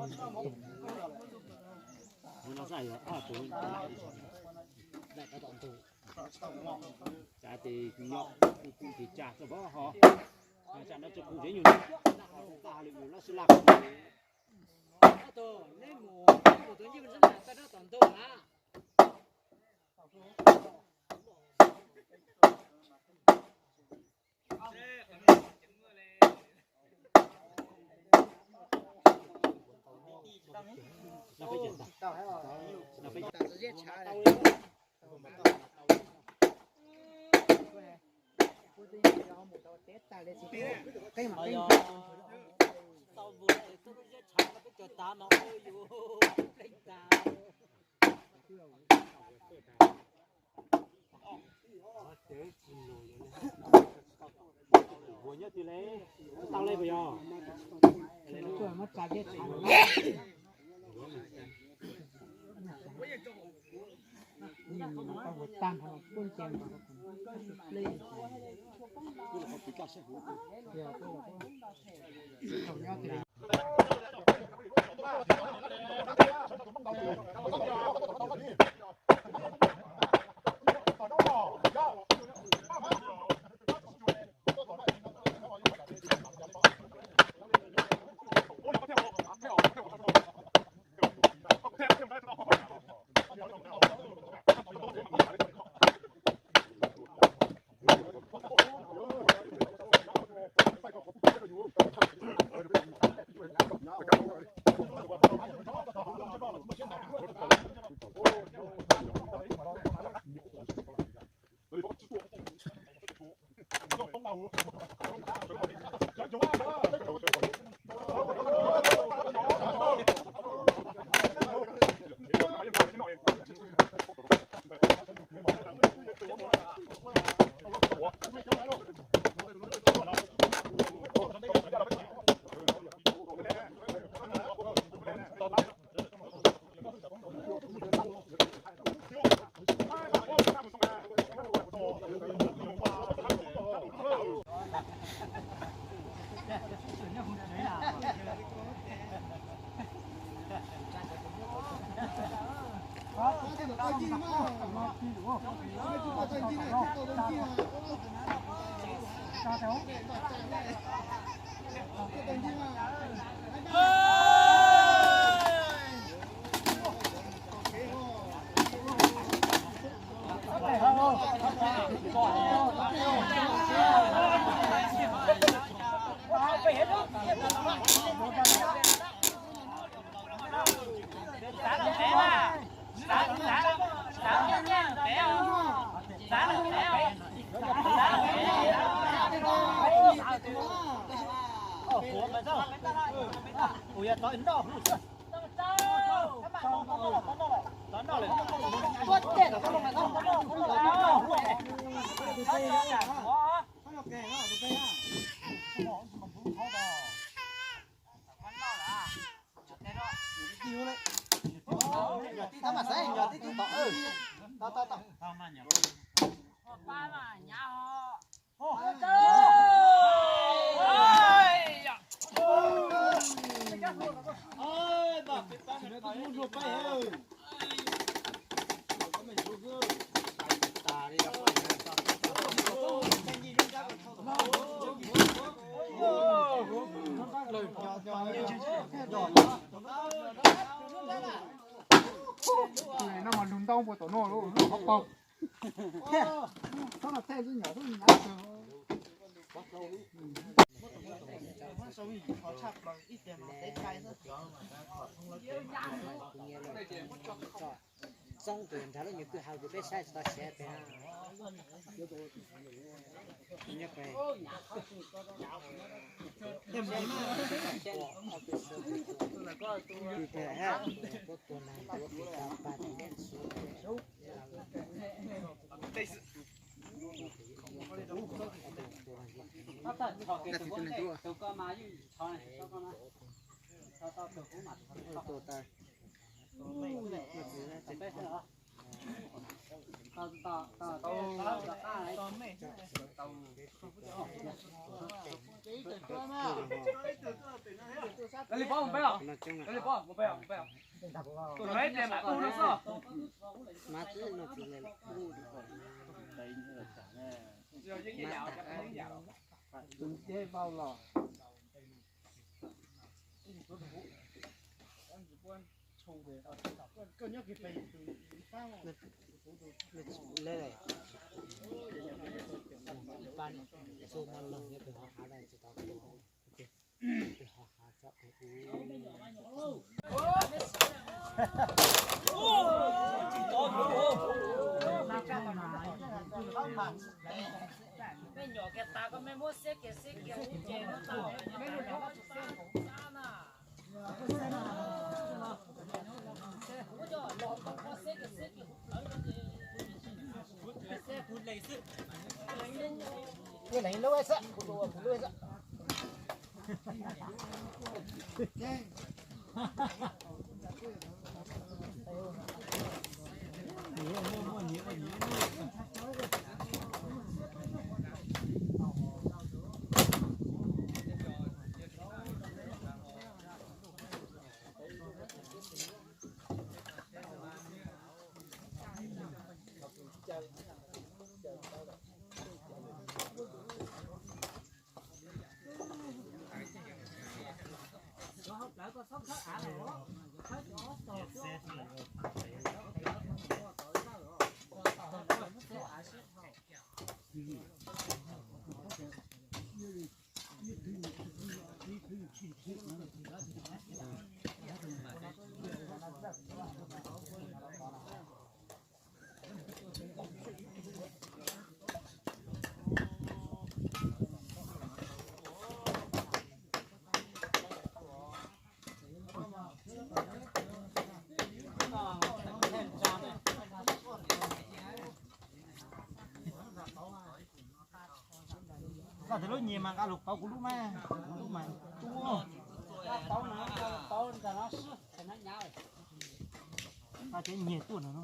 Los xaj yog ob tug, cas tes nyob kuj tes cas txog pab ho, tsam no tsis kuv zeb nyuag nab ho tag lawm yus lab sib laj. Ob tug neb mus, neb mus tus ncej nab taj rab tom ntug na. Ua nyob twg le, tau le puas yog? No mas lug ntaub puag tom no lub qhov paug. Txoob tus nrad lub nyuag kwj ha kuv peb saib tsis tau siav pem. Li pov mus peb os. Li pov mus peb os, mus peb os. Tus no ib pliag mam tu no xwb. Mas twb no tsis le. Tus ncej vau los. Mej nyuam kiag tas koj mej muab xiab kiag xiab kiag ub ces muab tau mej nyuam kiag tab na. Kuv lees lub xwb, kuv tus kuv lub xwb. Koj tus lub nyias mas nqa los pauv kuv lub mas, kuv lub mas tuaj. Pauv no, pauv nram no sib, nram no nyav. Koj cov nyias tuaj nram no.